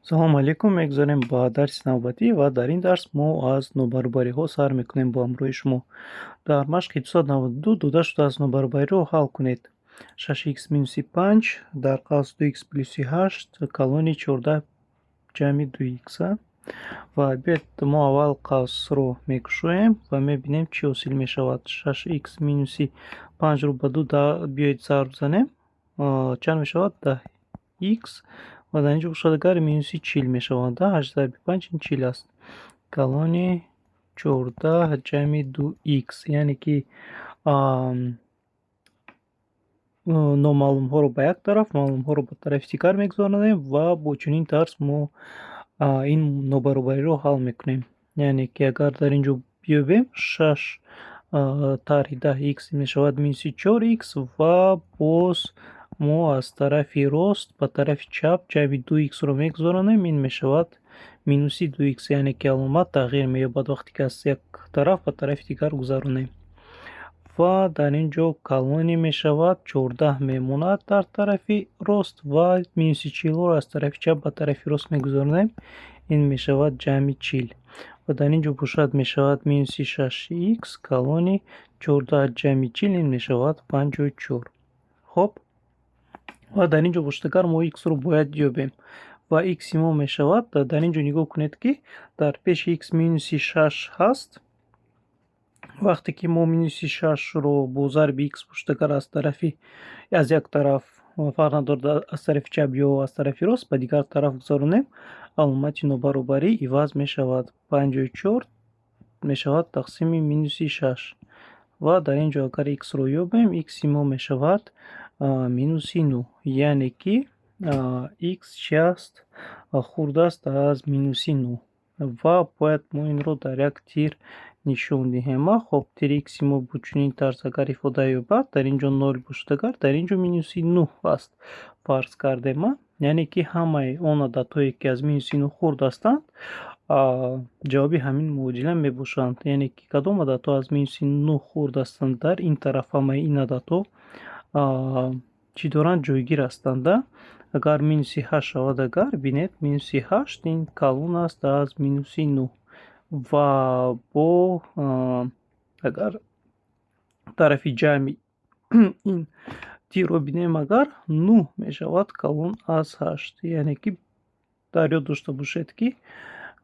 Салому алейкум. Мегузарем ба дарси навбатӣ ва дар ин дарс мо аз нобаробариҳо сар мекунем бо ҳамроҳи шумо. Дар машқи 292 дода шудааст: нобаробариро ҳал кунед. 6х минуси 5 дар қавс 2х плюси 8 калони 14 ҷамъи 2х. Ва биёед, мо аввал қавсро мекушоем ва мебинем, чӣ ҳосил мешавад. 6х минуси 5-ро ба 2 биёед зарб занем. Чанд мешавад? 10х. Ва дар ин ҷо бошад агар, минуси 40 мешавад. Ҳашт зарби панҷ ин 40 аст. Калони 14 ҷамъи 2х, яъне ки номаълумҳоро ба як тараф, маълумҳоро ба тарафи дигар мегузаронем ва бо чунин тарз мо ин нобаробариро ҳал мекунем. Яъне ки агар дар ин ҷо биёбем, шаш тарҳи 10х мешавад минуси 4х ва боз мо аз тарафи рост ба тарафи чап ҷамъи 2хро мегузаронем, ин мешавад минуси 2х, яъне ки аломат тағйир меёбад, вақте ки аз як тараф ба тарафи дигар гузаронем. Ва дар ин ҷо калони мешавад, 14 мемонад дар тарафи рост ва минуси 40-ро аз тарафи чап ба тарафи рост мегузаронем, ин мешавад ҷамъи 40. Ва дар ин ҷо бошад, мешавад минуси 6х калони 14 ҷамъи 40, ин мешавад 54. Хоб, ва дар ин ҷо бошад агар, мо х-ро бояд ёбем ва х-и мо мешавад, дар ин ҷо нигоҳ кунед, ки дар пеши х минуси 6 ҳаст. Вақте ки мо минуси 6-ро бо зарби х бошад агар, аз тарафи, аз як тараф, фарқ надорад, аз тарафи чап ё аз тарафи рост, ба дигар тараф гузаронем, аломати нобаробарӣ иваз мешавад. 54 мешавад тақсими минуси 6. Ва дар ин ҷо агар х-ро ёбем, х-и мо мешавад минуси 9, яъне ки х чи аст? Хурд аст аз минуси 9. Ва бояд мо инро дар як тир нишон диҳем. Хоб, тири х-и мо бо чунин тарз агар ифода ёбад, дар ин ҷо нол бошад агар, дар ин ҷо минуси 9 аст, фарз кардем, яъне ки ҳамаи он ададҳое, ки аз минуси 9 хурд ҳастанд, ҷавоби ҳамин муодила мебошанд. Яъне ки кадом ададҳо аз минуси 9 хурд ҳастанд? Дар ин тараф ҳамаи ин ададҳо чӣ доранд? Ҷойгир ҳастанд. Агар минуси 8 шавад агар, бинед, минуси 8 ин калон аст аз минуси 9. Ва бо агар тарафи ҷамъи ин тирро бинем агар, 9 мешавад калон аз 8. Яъне ки дар ёд дошта бошед, ки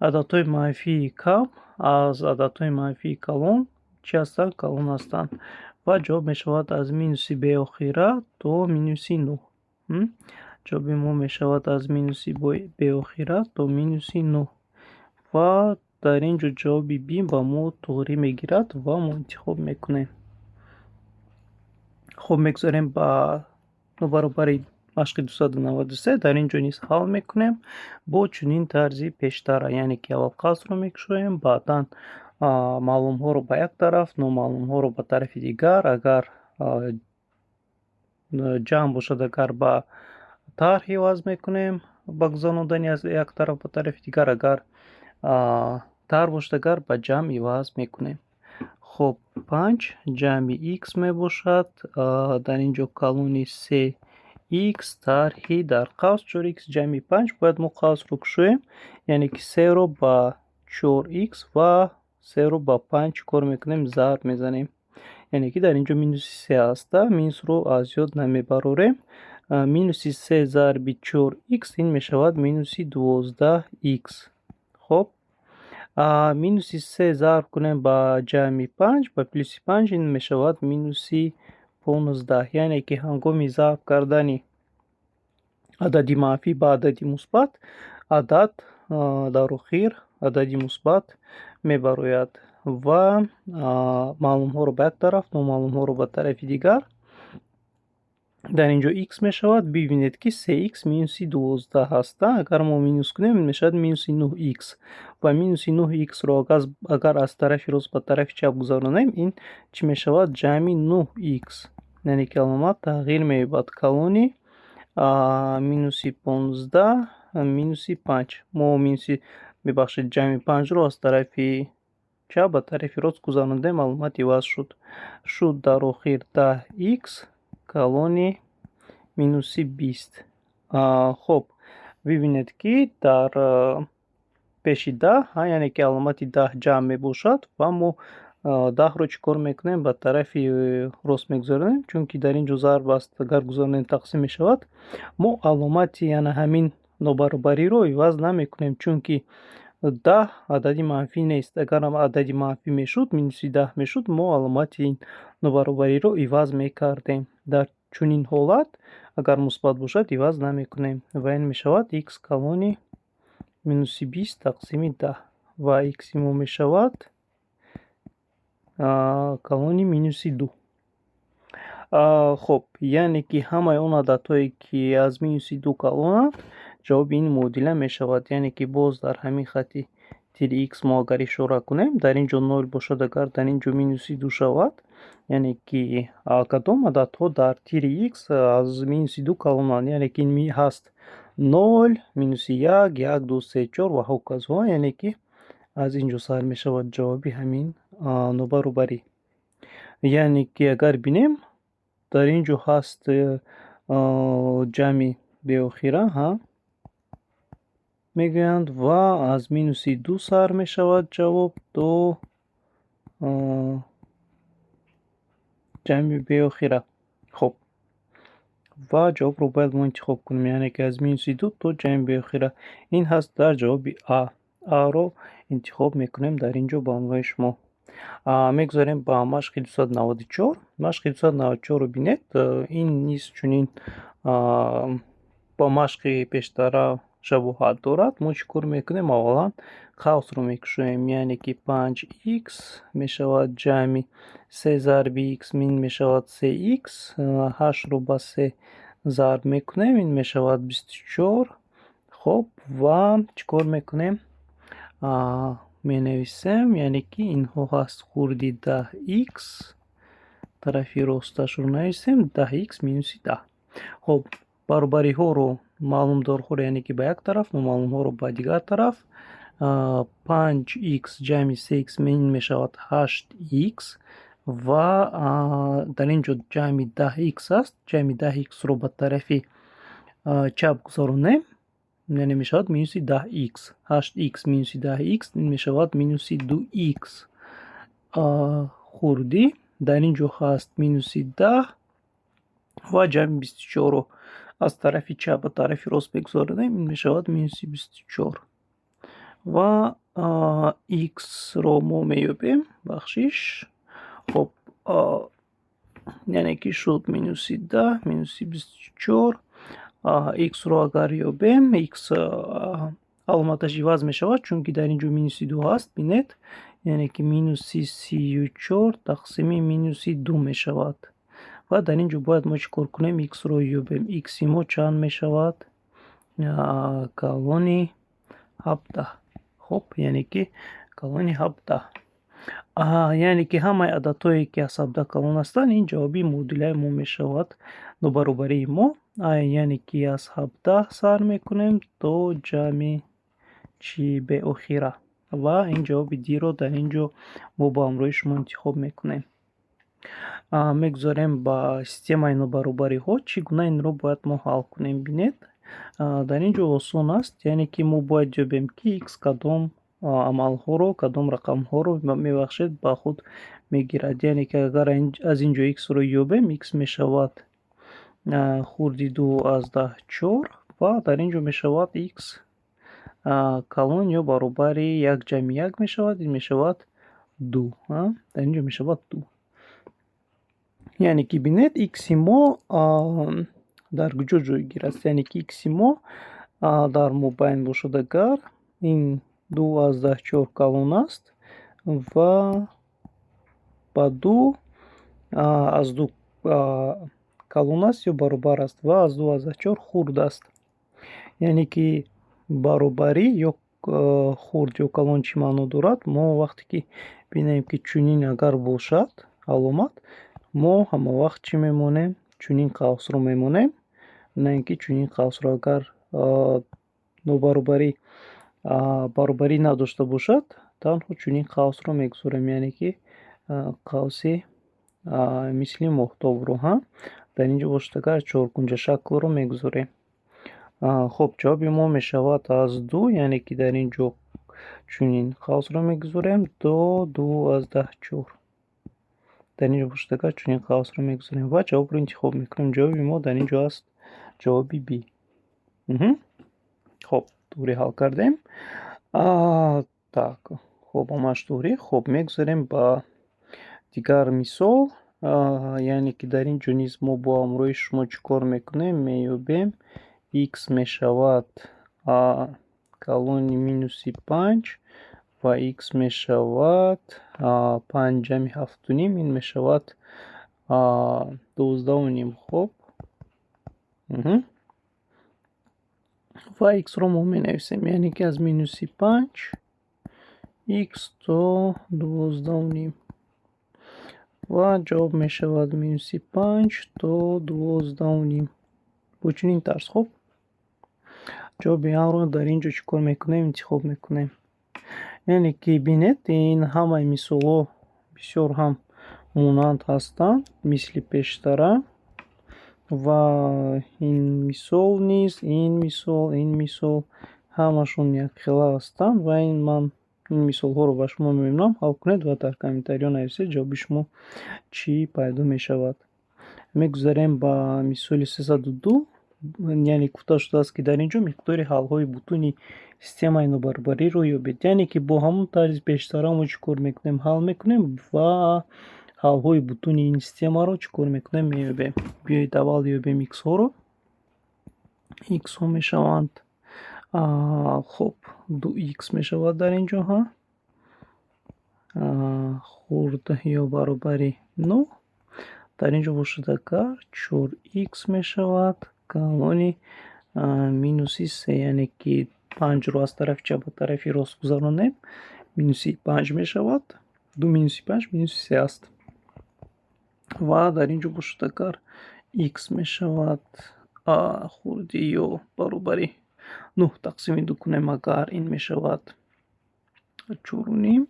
ададҳои манфии кам аз ададҳои манфии калон чӣ ҳастанд? Калон ҳастанд. Ва ҷавоб мешавад аз минуси беохира то минуси 9. Ҷавоби мо мешавад аз минуси беохира то минуси 9. Ва дар ин ҷо ҷавоби б ба мо туғрӣ мегирад ва мо интихоб мекунем. Хуб, мегузарем ба нобаробари машқи 293. Дар ин ҷо низ ҳал мекунем бо чунин тарзи пештара, яъне ки аввал қавсро мекушоем, баъдан маълумҳоро ба як тараф, номаълумҳоро ба тарафи дигар. Агар ҷамъ бошад агар, ба тарҳ иваз мекунем ба гузарондани аз як тараф ба тарафи дигар, агар тарҳ бошад агар, ба ҷамъ иваз мекунем. Хуб, 5 ҷамъи х мебошад дар ин ҷо калони 3х тарҳи дар қавс 4х ҷамъи 5. Бояд мо қавсро кушоем, яъне ки серо ба 4х ва серо ба 5 чӣ кор мекунем? Зарб мезанем. Яъне ки дар ин ҷо минуси се аста, минусро аз ёд намебарорем. Минуси се зарби 4х ин мешавад минуси 12х. Хоб, минуси се зарб кунем ба ҷамъи панҷ, ба плюси панҷ, ин мешавад минуси 15. Яъне ки ҳангоми зарб кардани адади манфӣ ба адади мусбат, адад дар охир адади мусбат мебарояд. Ва маълумҳоро ба як тараф, номаълумҳоро ба тарафи дигар. Дар ин ҷо х мешавад, бибинед, ки 3х минуси 12 ҳаста. Агар мо минус кунем, мешавад минуси 9х. Ва минуси 9хро агар аз тарафи рост ба тарафи чап гузаронем, ин чӣ мешавад? Ҷамъи 9х, яъне ки аломат тағйир меёбад. Калони минуси 15 минуси панҷ. Мо минуси, мебахшед, ҷамъи панҷро аз тарафи чап ба тарафи рост гузарондем, аломат иваз шуд. Шуд дар охир 10х калони минуси 20. Хоб, Бибинед, ки дар пеши 10, яъне ки аломати 10 ҷамъ мебошад, ва мо 10-ро чӣ кор мекунем? Ба тарафи рост мегузаронем, чунки дар ин ҷо зарб аст, агар гузаронем, тақсим мешавад. Мо аломати яна ҳамин нобаробариро иваз намекунем, чунки 10 адади манфӣ нест. Агар адади манфӣ мешуд, минуси 10 мешуд, мо аломати ин нобаробариро иваз мекардем. Дар чунин ҳолат, агар мусбат бошад, иваз намекунем, ва ин мешавад х калони минуси 20 тақсими 10, ва икси мо мешавад калони минуси 2. Хуб, яъне ки ҳамаи он ададҳое, ки аз минуси 2 калонанд, ҷавоби ин муодила мешавад. Яъне ки боз дар ҳамин хати тири х мо агар ишора кунем, дар ин ҷо нол бошад, агар дар ин ҷо минуси 2 шавад, яъне ки кадом ададҳо дар тири х аз минуси 2 калонанд? Яъне ки ин ҳаст нол, минуси як, як, ду, се, чор ва ҳоказо. Яъне ки аз ин ҷо сар мешавад ҷавоби ҳамин нобаробарӣ. Яъне ки агар бинем, дар ин ҷо ҳаст ҷамъи беохира, ҳа мегӯянд, ва аз минуси 2 сар мешавад ҷавоб то ҷамъи беохира. Хуб, ва ҷавобро бояд мо интихоб кунем, яъне ки аз минуси 2 то ҷамъи беохира. Ин ҳаст дар ҷавоби а. Аро интихоб мекунем дар ин ҷо ба ҳамроҳи шумо. Мегузарем ба машқи 294. Машқи 294-ро бинед, ин низ чунин ба машқи пештара шабоҳат дорад. Мо чӣ кор мекунем? Аввалан қавсро мекушоем, яъне ки панҷ икс мешавад ҷамъи се зарби икс, ин мешавад се икс, ҳаштро ба се зарб мекунем, ин мешавад 24. Хуб, ва чӣ кор мекунем? Менависем, яъне ки инҳо ҳаст хурди 10 икс, тарафи росташро нависем, 10 икс минуси 10. Хуб, баробариҳоро, маълумдорҳоро, яъне ки ба як тараф, номаълумҳоро ба дигар тараф. Панҷ икс ҷамъи се икс ин мешавад ҳашт икс, ва дар ин ҷо ҷамъи 10 икс аст. Ҷамъи 10 иксро ба тарафи чап гузаронем, яъне мешавад минуси 10 икс. Ҳашт икс минуси 10 икс ин мешавад минуси ду икс хурдӣ, дар ин ҷо ҳаст минуси 10, ва ҷамъи 24-ро аз тарафи чап ба тарафи рост мегузаронем, ин мешавад минуси 24. Ва иксро мо меёбем, бахшиш. Хуб, яъне ки шуд минуси 10 минуси 24. Иксро агар ёбем, икс аломаташ иваз мешавад, чунки дар ин ҷо минуси ду ҳаст, бинед, яъне ки минуси 34 тақсими минуси 2 мешавад. Ва дар ин ҷо бояд мо чӣ кор кунем? Иксро ёбем. Икси мо чанд мешавад? Калони 17. Хуб, яъне ки калони 17, яъне ки ҳамаи ададҳое, ки аз 17 калон ҳастанд, ин ҷавоби муодилаи мо мешавад, нобаробарии мо. Яъне ки аз 17 сар мекунем то ҷамъи чи беохира, ва ин ҷавоби диро дар ин ҷо мо ба ҳамроҳи шумо интихоб мекунем. Мегузарем ба системаи нобаробариҳо. Чӣ гуна инро бояд мо ҳал кунем? Бинед, дар ин ҷо осон аст, яъне ки мо бояд ёбем, ки икс кадом амалҳоро, кадом рақамҳоро, мебахшед, ба худ мегирад. Яъне ки агар аз ин ҷо иксро ёбем, икс мешавад хурди 2,4, ва дар ин ҷо мешавад икс калон ё баробари як ҷамъи як мешавад, ин мешавад ду, дар ин ҷо мешавад ду. Яъне ки бинед, икси мо дар куҷо ҷойгир аст? Яъне ки икси мо дар мобайн бошад, агар ин 2,4 калон аст ва ба ду аз ду калон аст ё баробар аст ва аз 2,4 хурд аст. Яъне ки баробарӣ ё хурд ё калон чӣ маъно дорад? Мо вақте ки бинем, ки чунин агар бошад аломат, мо ҳама вақт чӣ мемонем? Чунин қавсро мемонем, на ин ки чунин қавсро. Агар нобаробарӣ баробарӣ надошта бошад, танҳо чунин қавсро мегузорем, яъне ки қавси мисли моҳтобро. Ҳа, дар ин ҷо бошад агар, чоркунҷашаклро мегузорем. Хуб, ҷавоби мо мешавад аз 2, яъне ки дар ин ҷо чунин қавсро мегузорем до 2,4. Дар ин ҷо бошад агар, чунин қавсро мегузорем ва ҷавобро интихоб мекунем. Ҷавоби мо дар ин ҷо аст ҷавоби Б. Хуб, туғри ҳал кардем. Так, хуб, ҳамаш туғри. Хуб, мегузарем ба дигар мисол. Яъне ки дар ин ҷо низ мо бо ҳамроҳи шумо чӣ кор мекунем? Меёбем x мешавад калони минуси 5 ва x мешавад 5 ҷамъи 7,5, ин мешавад 12,5. Хуб, ва x-ро мо менависем, яъне ки аз минуси 5 x то 12,5 ва ҷавоб мешавад минуси 5 то 12,5 бо чунин тарз. Хуб, ҷавоби А-ро дар ин ҷо чӣ кор мекунем? Интихоб мекунем. Яъне ки бинед, ин ҳамаи мисолҳо бисёр ҳам монанд ҳастанд, мисли пештара, ва ин мисол низ, ин мисол, ин мисол ҳамашон якхела ҳастанд. Ва ин ман ин мисолҳоро ба шумо мемонам, ҳал кунед ва дар комментариҳо нависед, ҷавоби шумо чӣ пайдо мешавад. Мегузарем ба мисоли 302. Яъне гуфта шудааст, ки дар ин ҷо миқдори ҳалҳои бутуни системаи нобаробариро ёбед. Яъне ки бо ҳамон тарзи пештара мо чӣ кор мекунем? Ҳал мекунем ва ҳалҳои бутуни ин системаро чӣ кор мекунем? Меёбем. Биёед, аввал ёбем иксҳоро. Иксҳо мешаванд, хуб, ду икс мешавад дар ин ҷо, ҳа, хурд ё баробари 9. Дар ин ҷо бошад агар, чор икс мешавад калони минуси се, яъне ки панҷро аз тарафи чап ба тарафи рост гузаронем, минуси панҷ мешавад. Ду минуси панҷ минуси се аст. Ва дар ин ҷо бошад агар, икс мешавад хурди ё баробари нӯҳ тақсими ду кунем агар, ин мешавад 4,5.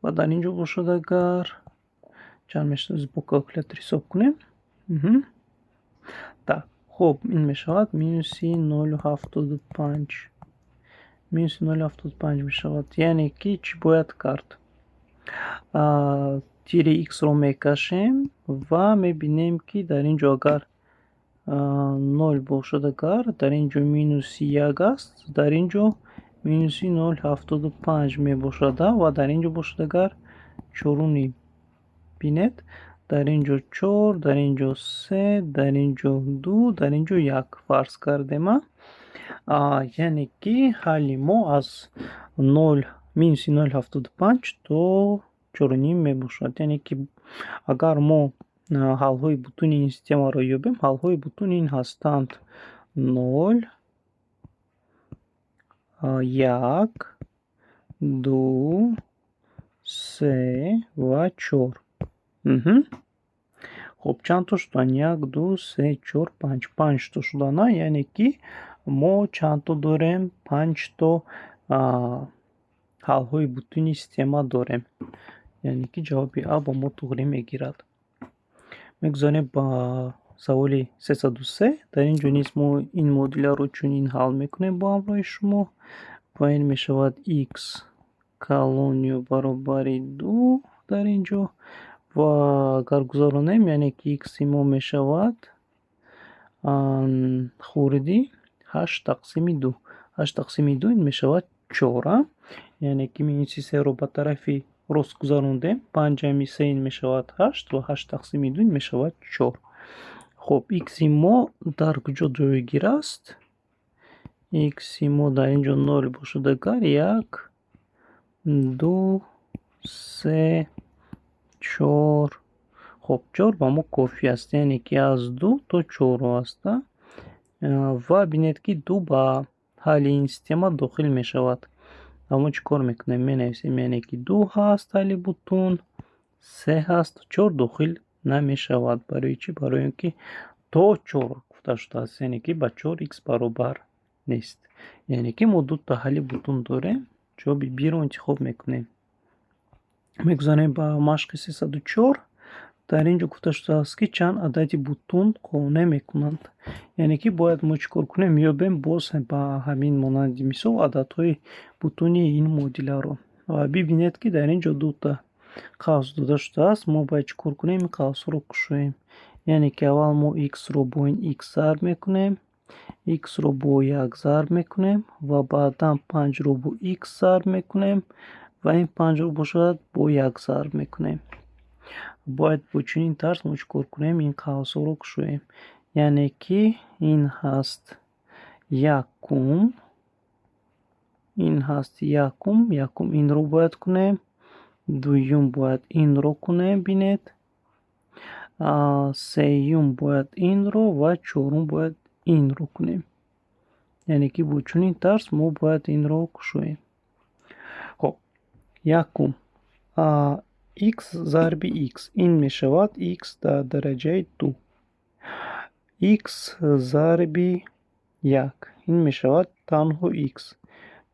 Ва дар ин ҷо бошад агар, чанд мешавад? Бо калкулятор ҳисоб кунем. Так, хуб, ин мешавад минуси 0,75, минуси 0,75 мешавад. Яъне ки чӣ бояд кард? Тири иксро мекашем ва мебинем, ки дар ин ҷо агар нол бошад агар, дар ин ҷо минуси як аст, дар ин ҷо минуси 0,75 мебошад ва дар ин ҷо бошад агар 4,5. Бинед, дар ин ҷо чор, дар ин ҷо се, дар ин ҷо ду, дар ин ҷо як фарз кардема. Яъне ки ҳалли мо аз нол, минуси 0,75 то 4,5 мебошад. Яъне ки агар мо ҳалҳои бутуни ин системаро ёбем, ҳалҳои бутуни ин ҳастанд нол, як, ду, се ва чор. Хуб, чанд то шуданд? Як, ду, се, чор, панҷ. Панҷто шуданд. Яъне ки мо чандто дорем? Панҷто ҳалҳои бутуни система дорем. Яъне ки ҷавоби А ба мо туғрӣ мегирад. Мегузарем ба саволи 303. Дар ин ҷо низ мо ин муодиларо чунин ҳал мекунем бо ҳамроҳи шумо ва ин мешавад икс калон ё баробари ду дар ин ҷо. Ва агар гузаронем, яъне ки икси мо мешавад хурди ҳашт тақсими ду. Ҳашт тақсими ду ин мешавад чор. Яъне ки минуси серо ба тарафи рост гузарондем, панҷ ҷамъи се ин мешавад ҳашт ва ҳашт тақсими ду ин мешавад чор. Хуб, икси мо дар куҷо ҷойгир аст? Икси мо дар ин ҷо нол бошад агар, як, ду, се, чор. Хуб, чор ба мо кофӣ аст, яъне ки аз ду то чорро аст. Ва бинед, ки ду ба ҳалли ин система дохил мешавад. Ва мо чӣ кор мекунем? Менависем, яъне ки ду ҳаст ҳалли бутун, се ҳаст, чор дохил намешавад. Барои чӣ? Барои он ки то чор гуфта шудааст, яъне ки ба чор икс баробар нест. Яъне ки мо дута ҳалли бутун дорем, ҷавоби Б-ро интихоб мекунем. Мегузарем ба машқи 304. Дар ин ҷо гуфта шудааст, ки чанд адади бутун қонеъ мекунанд. Яъне ки бояд мо чӣ кор кунем? Меёбем боз ба ҳамин монанди мисол ададҳои бутуни ин муодиларо. Ва бибинед, ки дар ин ҷо дута қавс дода шудааст. Мо бояд чӣ кор кунем? Ин қавсҳоро кушоем. Яъне ки аввал мо х-ро бо ин х зарб мекунем, х-ро бо як зарб мекунем ва баъдан панҷро бо х зарб мекунем ва ин панҷро бошад, бо як зарб мекунем. Бояд бо чунин тарз мо чӣ кор кунем? Ин қавсҳоро кушоем. Яъне ки ин ҳаст якум, ин ҳаст якум, якум инро бояд кунем, дуюм бояд инро кунем, бинед, сеюм бояд инро ва чорум бояд инро кунем. Яъне ки бо чунин тарз мо бояд инро кушоем. Хоб, якум х зарби х, ин мешавад х дар дараҷаи ду. Х зарби як, ин мешавад танҳо х,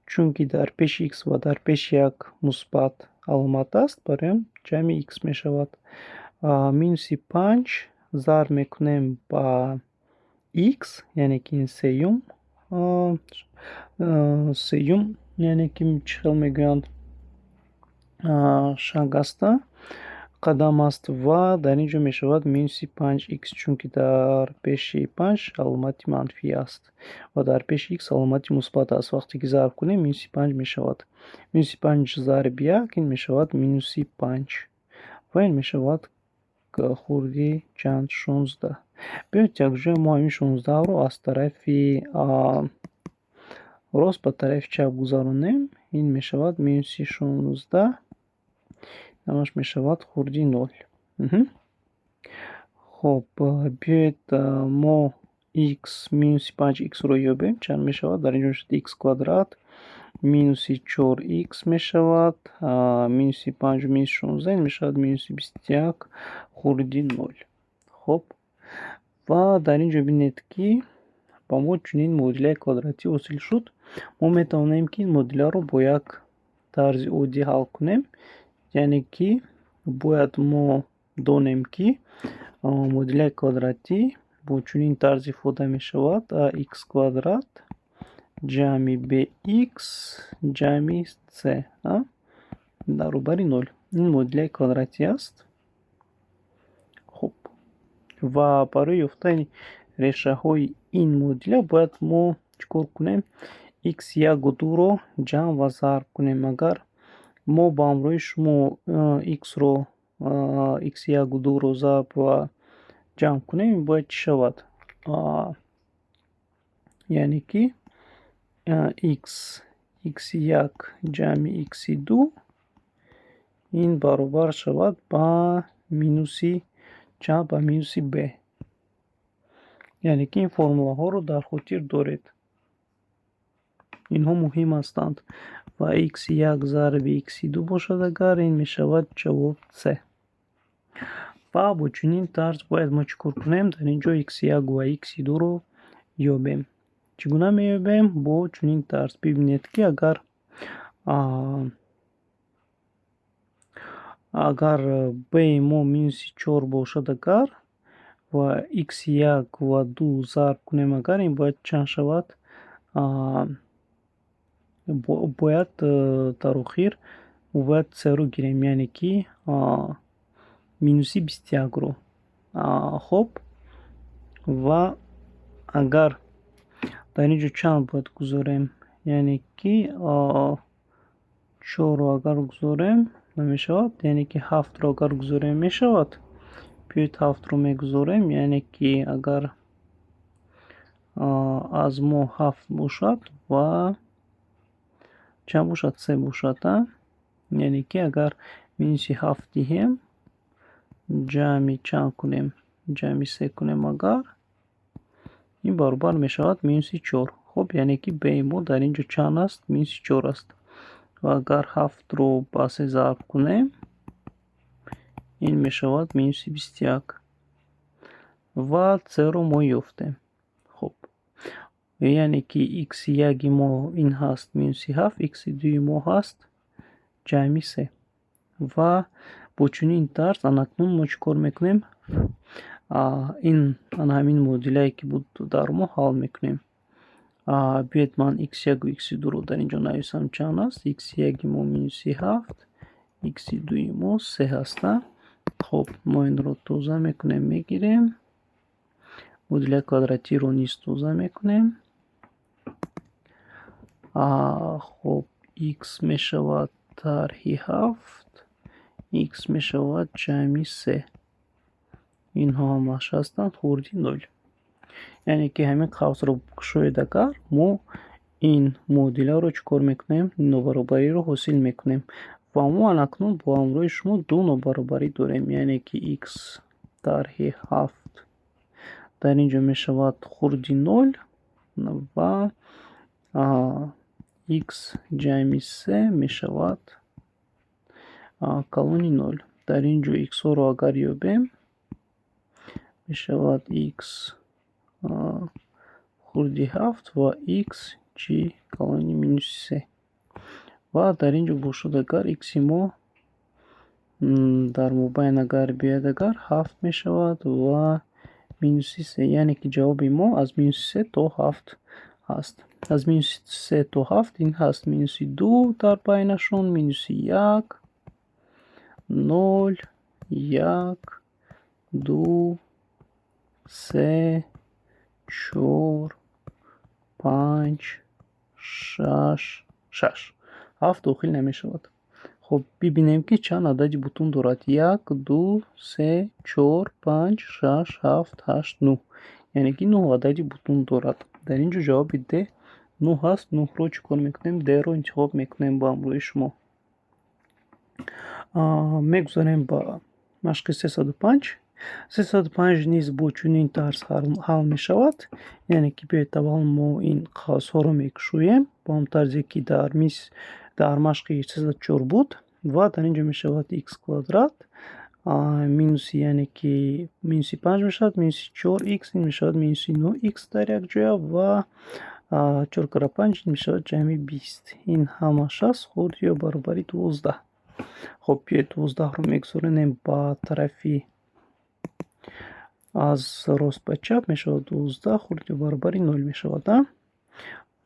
чунки дар пеши х ва дар пеши як мусбат аломат аст, барои он ҷамъи х мешавад. Минуси панҷ зарб мекунем ба х, яъне ки ин сеюм, сеюм, яъне ки чӣ хел мегӯянд, шаг аста, қадам аст, ва дар ин ҷо мешавад минуси панҷ х, чунки дар пеши панҷ аломати манфӣ аст ва дар пеши х аломати мусбат аст. Вақте ки зарб кунем, минуси панҷ мешавад. Минуси панҷ зарби як, ин мешавад минуси панҷ ва ин мешавад хурди чанд? 16. Биёед, якҷоя мо ҳамин 16-ро аз тарафи рост ба тарафи чап гузаронем. Ин мешавад минуси 16, ҳамаш мешавад хурди нол. Хоб, биёед, мо х минуси панҷ х-ро ёбем, чанд мешавад? Дар ин ҷо мешавад х квадрат минуси чор х мешавад минуси панҷу минуси 16, ин мешавад минуси 21 хурди нол. Хоб, ва дар ин ҷо бинед, ки ба мо чунин муодилаи квадратӣ ҳосил шуд. Мо метавонем, ки ин муодиларо бо як тарзи оддӣ ҳал кунем. Яъне ки бояд мо донем, ки муодилаи квадратӣ бо чунин тарз ифода мешавад: х квадрат ҷамъи bx ҷамъи c баробари нол. Ин муодилаи квадратӣ аст. Хуб, ва барои ёфтани решаҳои ин муодила бояд мо чӣ кор кунем? Х яку дуро ҷамъ ва зарб кунем. Агар мо ба ҳамроҳи шумо х-ро, х яку дуро зарб ва ҷамъ кунем, бояд чӣ шавад? Яъне ки х, х як ҷамъи х ду, ин баробар шавад ба минуси чанд? Ба минуси б. Яъне ки ин формулаҳоро дар хотир доред, инҳо муҳим ҳастанд. Ва х як зарби х ду бошад агар, ин мешавад ҷавоб с. Ва бо чунин тарз бояд мо чӣ кор кунем? Дар ин ҷо х як ва х дуро ёбем. Чӣ гуна меёбем? Бо чунин тарз. Бибинед, ки агар б мо минуси чор бошад агар ва х як ва ду зарб кунем агар, ин бояд чанд шавад? Бояд дар охир мо бояд с-ро гирем, яъне ки минуси 21-ро. Хоб, ва агар дар ин ҷо чанд бояд гузорем? Яъне ки чорро агар гузорем, намешавад, яъне ки ҳафтро агар гузорем, мешавад. Биёед, ҳафтро мегузорем. Яъне ки агар аз мо ҳафт бошад ва чанд бошад? Се бошад, яъне ки агар минуси ҳафт диҳем, ҷамъи чанд кунем? Ҷамъи се кунем агар, ин баробар мешавад минуси чор. Хуб, яъне ки б мо дар ин ҷо чанд аст? Минуси чор аст. Ва агар ҳафтро ба се зарб кунем, ин мешавад минуси 21 ва с-ро мо ёфтем. Хуб, яъне ки х яки мо ин ҳаст минуси ҳафт, х дуи мо ҳаст ҷамъи се. Ва Бо чунин тарз анакнун мо чӣ кор мекунем? Ин ана ҳамин муодилае, ки буд, дар мо ҳал мекунем. Биёед, ман x1-у x2-ро дар ин ҷо нависам, чанд аст. x1-и мо минуси 7, x2-и мо 3 ҳаста. Хоб, мо инро тоза мекунем, мегирем. Муодилаи квадратиро низ тоза мекунем. Хоб, x мешавад тарҳи 7, x мешавад ҷамъи 3. Инҳо ҳамааш ҳастанд хурди нол. Яъне ки ҳамин қавсро кушоед агар, мо ин муодиларо чӣ кор мекунем? Нобаробариро ҳосил мекунем. Ва мо анакнун бо ҳамроҳи шумо ду нобаробарӣ дорем, яъне ки x тарҳи 7 дар ин ҷо мешавад хурди нол ва x ҷамъи 3 мешавад калони нол. Дар ин ҷо x-ҳоро агар ёбем, мешавад x хурди 7 ва x чӣ? Калони минуси 3. Ва дар ин ҷо бошад агар, x-и мо дар мобайн агар биёяд агар, 7 мешавад ва минуси 3. Яъне ки ҷавоби мо аз минуси 3 то 7 ҳаст. Аз минуси 3 то 7 ин ҳаст минуси 2 дар байнашон, минуси 1, 0, 1, 2, 3, 4, 5, 6, 6. 7 дохил намешавад. Хоб, бибинем, ки чанд адади бутун дорад: як, ду, се, чор, панҷ, шаш, ҳафт, ҳашт, нӯҳ. Яъне ки нӯҳ адади бутун дорад. Дар ин ҷо ҷавоби д нӯҳ аст. Нӯҳро чӣ кор мекунем? Д-ро интихоб мекунем бо ҳамроҳи шумо. Мегузарем ба машқи 305. 305 низ бо чунин тарз ҳал мешавад. Яъне ки биёед, аввал мо ин қавсҳоро мекушоем бо ҳам тарзе, ки дар машқи 304 буд. Ва дар ин ҷо мешавад x квадрат минуси, яъне ки минуси 5 мешавад, минуси 4 x, ин мешавад минуси 9 x дар як ҷоя, ва 4 кара 5, ин мешавад ҷамъи 20. Ин ҳамаш аст хурд ё баробари 12. Хоб, биёед, 12-ро мегузоронем ба тарафи аз рост ба чап, мешавад 12 хурд ё баробари нол мешавад.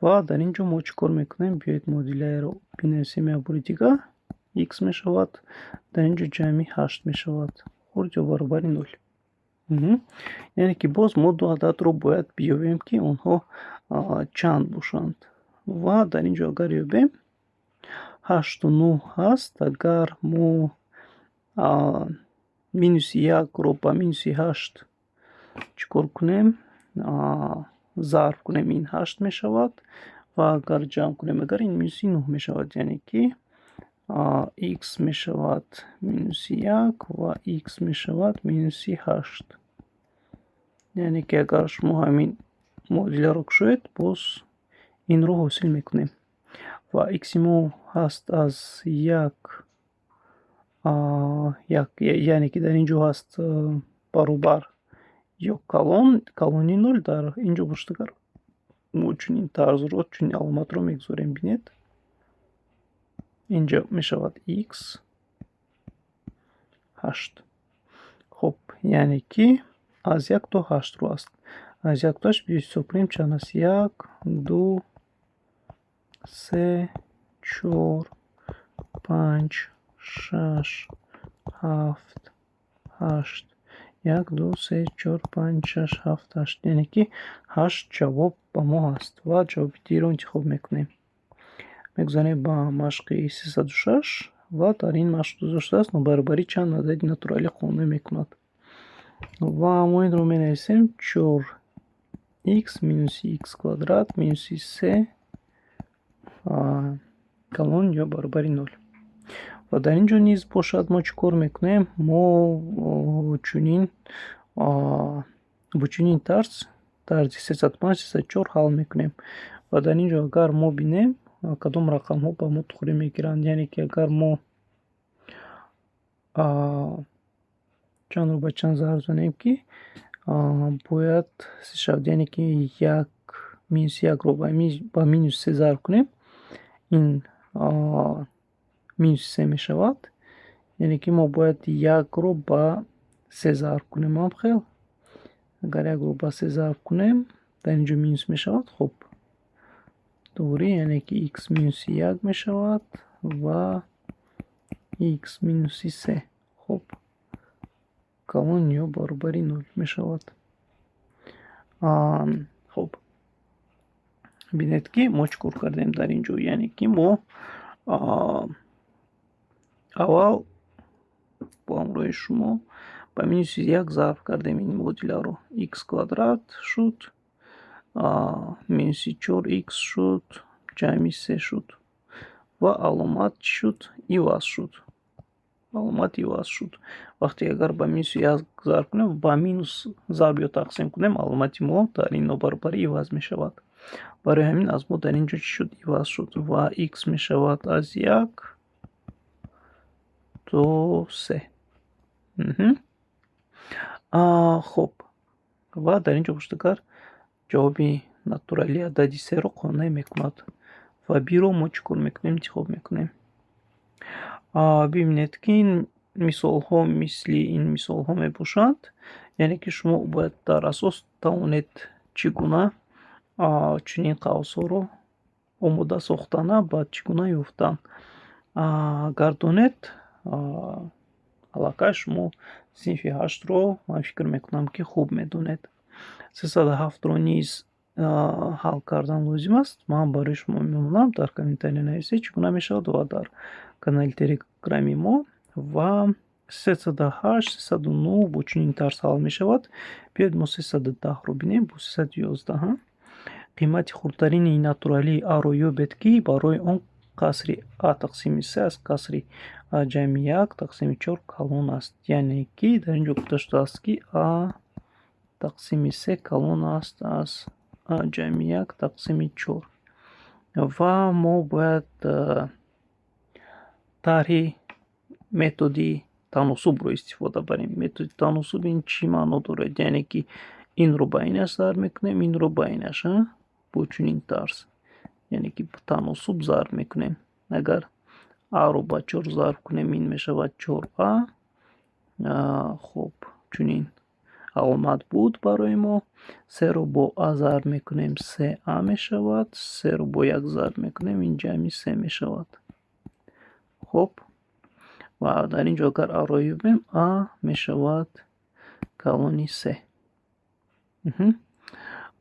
Ва дар ин ҷо мо чӣ кор мекунем? Биёед, муодилаеро бинависем як бори дигар. X мешавад дар ин ҷо ҷамъи 8 мешавад хурд ё баробари нол. Яъне ки боз мо ду ададро бояд биёбем, ки онҳо чанд бошанд. Ва дар ин ҷо агар ёбем, ҳашту нӯҳ ҳаст. Агар мо минуси якро ба минуси ҳашт чӣ кор кунем, зарб кунем, ин ҳашт мешавад, ва агар ҷамъ кунем агар, ин минуси нӯҳ мешавад. Яъне ки x мешавад минуси як ва x мешавад минуси ҳашт. Яъне ки агар шумо ҳамин муодиларо кушоед, боз инро ҳосил мекунем. Ва x-и мо ҳаст аз як, як, яъне ки дар ин ҷо ҳаст баробар ё калон, калони нол. Дар ин ҷо бошад агар, мо чунин тарзро, чунин аломатро мегузорем, бинед, инҷо мешавад x ҳашт. Хуб, яъне ки аз як то ҳаштро аст. Аз як то ҳашт биё ҳисоб кунем, чанд аст: як, ду, се, чор, панҷ, шаш, ҳафт, ҳашт. Як, ду, се, чор, панҷ, шаш, ҳафт, ҳашт. Яъне ки ҳашт ҷавоб ба мо ҳаст ва ҷавоби д-ро интихоб мекунем. Мегузарем ба машқи 306. Ва дар ин машқ дода шудааст: нобаробарӣ чанд адади натуралӣ қонеъ мекунад? Ва мо инро менависем: 4 x минуси x квадрат минуси се калон ё баробари нол. Ва дар ин ҷо низ бошад, мо чӣ кор мекунем? Мо чунин, бо чунин тарз, тарзи 305, 304 ҳал мекунем. Ва дар ин ҷо агар мо бинем, кадом рақамҳо ба мо туғрӣ мегиранд, яъне ки агар мо чандро ба чанд зарб занем, ки бояд се шавад? Яъне ки як, минуси якро ба минуси се зарб кунем, ин минуси се мешавад. Яъне ки мо бояд якро ба се зарб кунем. Ҳам хел, агар якро ба се зарб кунем, дар ин ҷо минус мешавад. Хуб, туғри, яъне ки х минуси як мешавад ва х минуси се, хуб, калон ё баробари нол мешавад. Хуб, бинед, ки мо чӣ кор кардем дар ин ҷо. Яъне ки мо аввал бо ҳамроҳи шумо ба минуси як зарб кардем ин муодиларо. Х квадрат шуд, минуси чор х шуд, ҷамъи се шуд ва аломат чӣ шуд? Иваз шуд, аломат иваз шуд. Вақте агар ба минуси як зарб кунем, ба минус зарб ё тақсим кунем, аломати мо дар ин нобаробарӣ иваз мешавад. Барои ҳамин аз мо дар ин ҷо чӣ шуд? Иваз шуд ва х мешавад аз як то се. Хуб, ва дар ин ҷо бошад, агар ҷавоби натуралии адади серо қонеъ мекунад ва биро мо чӣ кор мекунем? Интихоб мекунем. Бибинед, ки ин мисолҳо мисли ин мисолҳо мебошанд, яъне ки шумо бояд дар асос тавонед чӣ гуна чунин қавсҳоро омода сохтана, баъд чӣ гуна ёфтан. Агар донед, аллакай шумо синфи ҳаштро, ман фикр мекунам, ки хуб медонед. 307-ро низ ҳал кардан лозим аст. Ман барои шумо мемонам, дар комментария нависед, чӣ гуна мешавад, ва дар канали телеграми мо. Ва 308, 309 бо чунин тарз ҳал мешавад. Биёед, мо 310-ро бинем бо 311. Қимати хурдтарини натуралии аро ёбед, ки барои он касри а тақсими се аз касри а ҷамъи як тақсими чор калон аст. Яъне ки дар ин ҷо гуфта шудааст, ки а тақсими се калон аст аз а ҷамъи як тақсими чор ва мо бояд тарҳи методи таносубро истифода барем. Методи таносуб ин чӣ маъно дорад? Яъне ки инро ба инаш зарб мекунем, инро ба инаш, бо чунин тарз, яъне ки таносуб зарб мекунем. Агар аро ба чор зарб кунем, ин мешавад чор а. Хуб, чунин аломат буд барои мо. Серо бо а зарб мекунем, се а мешавад. Серо бо як зарб мекунем, ин ҷамъи се мешавад. Хуб, ва дар ин ҷо агар аро ёбем, а мешавад калони се.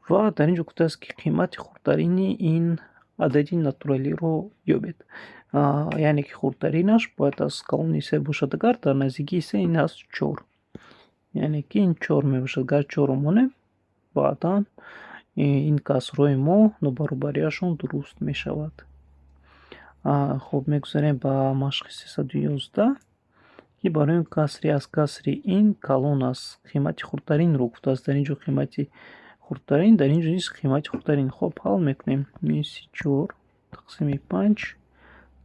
Ва дар ин ҷо гуфтааст, ки қимати хурдтарини ин адади натуралиро ёбед, яъне ки хурдтаринаш бояд аз калони се бошад. Агар дар наздикии се, ин аст чор, яъне ки ин чор мебошад. Агар чорро монем, баъдан ин касрҳои мо нобаробариашон дуруст мешавад. Хуб, мегузарем ба машқи 311, ки барои касри аз касри ин калон аст. Қимати хурдтаринро гуфтааст. Дар ин ҷо қимати хурдтарин, дар ин ҷо низ қимати хурдтарин. Хуб, ҳал мекунем. Минуси чор тақсими панҷ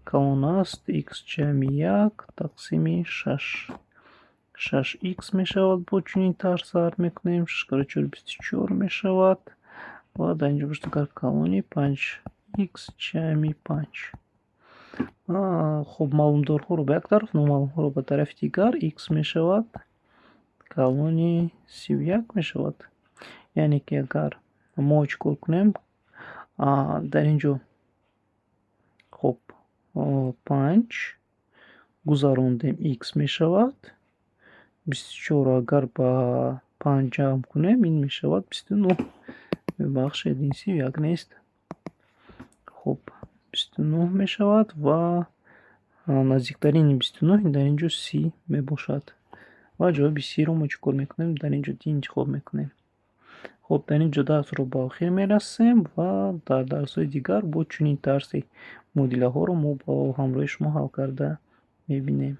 калон аст х ҷамъи як тақсими шаш. Шаш х мешавад. Бо чунин тарз зарб мекунем: шаш кара чор 24 мешавад. Ва дар ин ҷо бошад, агар калони панҷ х ҷамъи панҷ. Хуб, маълумдорҳоро ба як тараф, номаълумҳоро ба тарафи дигар. Х мешавад калони 31 мешавад. Яъне ки агар мо чӣ кор кунем дар ин ҷо? Хуб, панҷ гузарондем, х мешавад 24-ро агар ба панҷ ҷамъ кунем, ин мешавад 29. Мебахшед, ин 31 нест. Хуб, 29 мешавад ва наздиктарини 29 дар ин ҷо 30 мебошад. Ва ҷавоби сиро мо чӣ кор мекунем? Дар ин ҷо ди интихоб мекунем. Хуб, дар ин ҷо дарсро ба охир мерасем ва дар дарсҳои дигар бо чунин тарзи муодилаҳоро мо бо ҳамроҳи шумо ҳал карда мебинем.